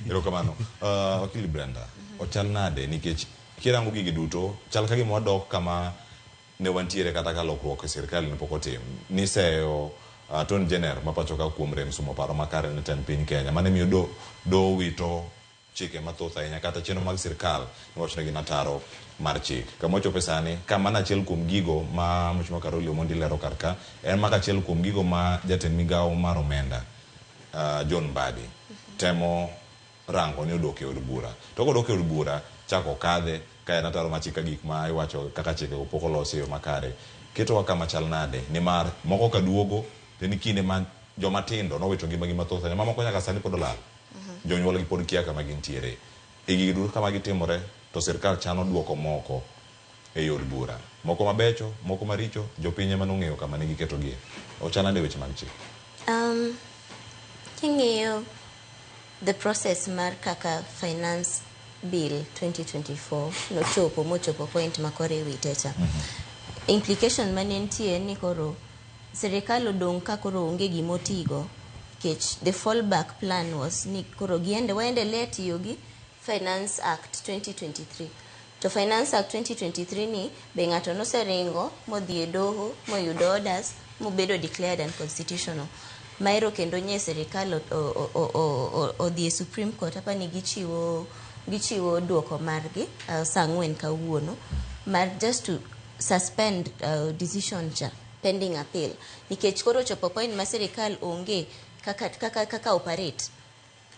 Erokamano. Wakili Brenda, ochal nade nikech kirango gigi duto chal ka gima wadok kama ne wantiere kata ka lokruok e sirkal ne pok otim. Niseyo Attorney General ma pacho ka kuom rem sumo paro makare ne tend piny Kenya. Mane miyo do wito chike mathoth ahinya kata chenro mag sirkal niwacho ni gin ataro mar chik. Kama wachope sani, ka mano achiel kuom gigo ma Mheshimiwa Caroli Omondi lero kar ka, en maka achiel kuom gigo ma jatend migawo mar omenda John Mbadi temo rango ni odok e od bura. To kodok e od bura, chako kadhe ka en ataro mar chik ka gik ma iwacho kaka chikego pok olosi e yo makare. Ketowa kama chal nade? Nimar moko ka duogo to en kinde ma joma tindo nowito ngimagi mathoth ahinya, mamoko nyaka sani pod olal. Jonyuolgi pod kia kama gintiere. E gigi duto kama gitimore to sirkal chano duoko moko e od bura. Moko mabecho, moko maricho, jopiny ema nong'eyo kama ne giketogie. Ochal nade weche mag chik? King'iyo the process mar kaka Finance Bill 2024 nochopo mochopo point ma koro iwite cha. Implication mane nitie en ni koro sirikal odong' ka koro onge gimotigo nikech the fallback plan was ni koro giende waendelea tiyo gi Finance Act 2023. To Finance Act 2023 ni be ng'ato noseringo modhi e doho moyudo orders mobedo declared unconstitutional. Maero kendo nye sirikal odhi e Supreme Court apani gichiwo duoko margi saa 4 kawuono mar just to suspend decision cha pending appeal nikech koro chopo point ma sirikal onge kaka operate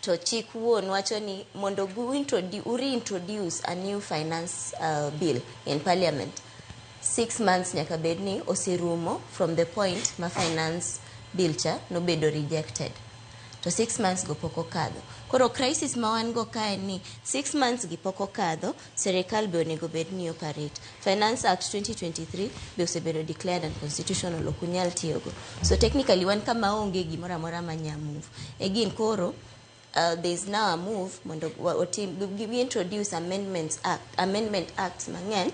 to chik wuon wacho ni mondo reintroduce a new finance bill in parliament 6 months nyaka bed ni oserumo from the point ma finance bill cha nobedo rejected. To 6 months go pok okadho. Koro crisis ma wan go kae ni 6 months gi pok okadho, sirikal be onego bed ni operate. Finance Act 2023 be osebedo declared unconstitutional, ok unyal tiyogo. So technically wan kama onge gimoro amora manya move. Again koro there is now a move mondo otim we introduce amendments act, amendment acts mang'eny,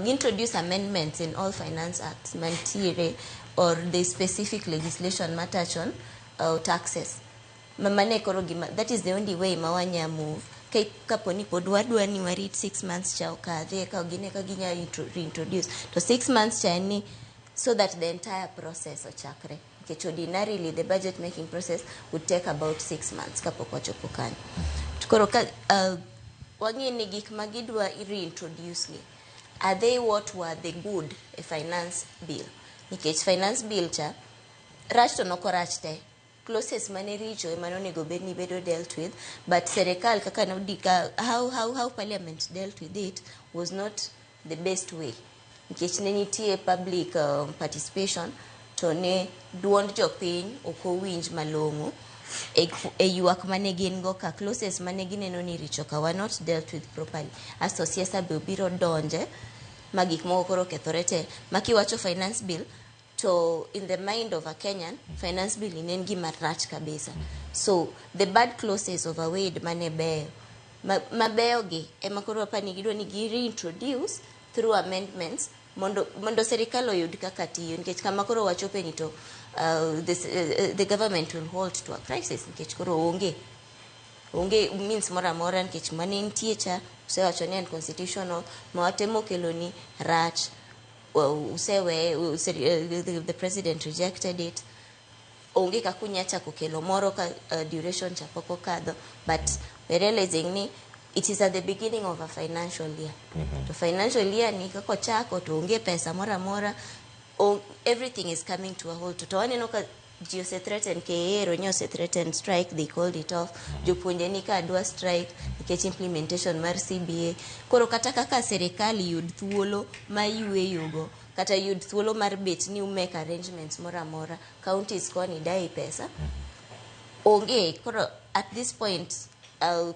introduce amendments in all finance acts mantiere or the specific legislation ma touch on taxes. Mane koro gima that is the only way ma wanya move kapo ni pod wadwa ni warit 6 months cha okadhi eka gine ka ginya reintroduce. To 6 months cha en ni so that the entire process ochakre, nikech ordinarily the budget making process would take about 6 months kapok wachopo kanyo. To koro ka wang'e ni gik ma gidwa reintroduce gi, are they what were the good e finance bill? Nikech finance bill cha rach to nokorach te, clauses mane richo ema nonego bed ni bedo dealt with, but serikal kaka nodika how parliament dealt with it was not the best way, nikech ne nitie public participation to ne duond jopiny ok owinj malong'o e ywak mane gin go ka clauses mane gineno ni richo ka were not dealt with properly. Asto siasa be obiro donje ma gik moko koro okethore te. Ma kiwacho finance bill to in the mind of a Kenyan, finance bill ni en gima rach kabisa. So the bad clauses overweighed mane beyo. Mabeyo gi ema koro apani gidwa ni gi reintroduce through amendments mondo serikal oyud kaka tiyo, nikech kama koro wachope ni to the government will halt to a crisis, nikech koro onge means moro amora, nikech mane nitie cha usewacho ni unconstitutional, ma watemo kelo ni rach, useweye, the president rejected it. Onge kaka unya chako kelo moro ka duration cha pok okadho. But we're realizing ni it is at the beginning of a financial year. To financial year ni kaka ochako to onge pesa moro amora, everything is coming to a halt. To waneno ka ji ose threaten, KAA nye ose threaten strike, they called it off. Jopuonje ni ka dwa strike nikech implementation mar CBA. Koro kata kaka serikal yud thuolo ma yweyogo kata yud thuolo mar bet ni make arrangements moro amora, counties koni dai pesa onge. Koro at this point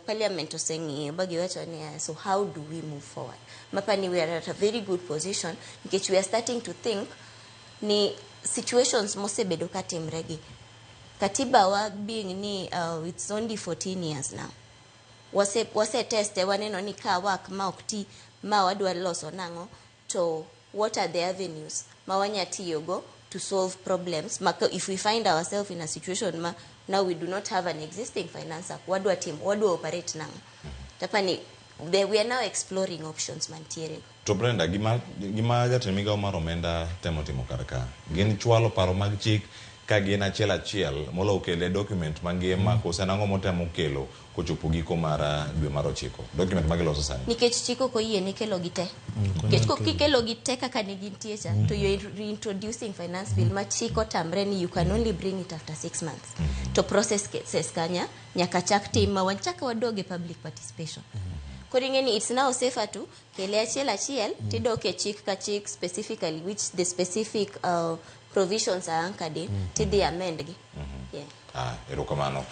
parliament oseng'iyo ba giwacho niya, "So how do we move forward?" Mapani we are at a very good position nikech we are starting to think ni situations mosebedo ka timre gi katiba wa being ni it's only 14 years now, wase teste, waneno ni ka work ma ok ti ma wadwa loso nang'o, to what are the avenues ma wanya tiyogo to solve problems ma if we find ourselves in a situation ma Now we do not have an existing finance act. Wadwa timo, wadwa operate nang'o? Tapani we are now exploring options mantiere go. To Brenda, gima jatend migawo mar omenda temo timo kar ka, gin chwalo paro mag chik ka gin achiel achiel molo kele document mangima kose nang'o motemo kelo kochopo giko mar dwe mar 9, document magiloso sani? Nikech chik ok oyie ni kelo gi te, nikech kikelo gi te kaka ne gintie cha, to you're reintroducing finance bill ma chik otamre ni you can only bring it after 6 months. To process cases kanya nyaka chak tim ma wachak wadog e public participation. Koro ing'e ni it's now safer to kele achiel achiel, tidok e chik ka chik specifically which the specific provisions are anchored in, tidhi amend gi, yeah. Ah, erokamano.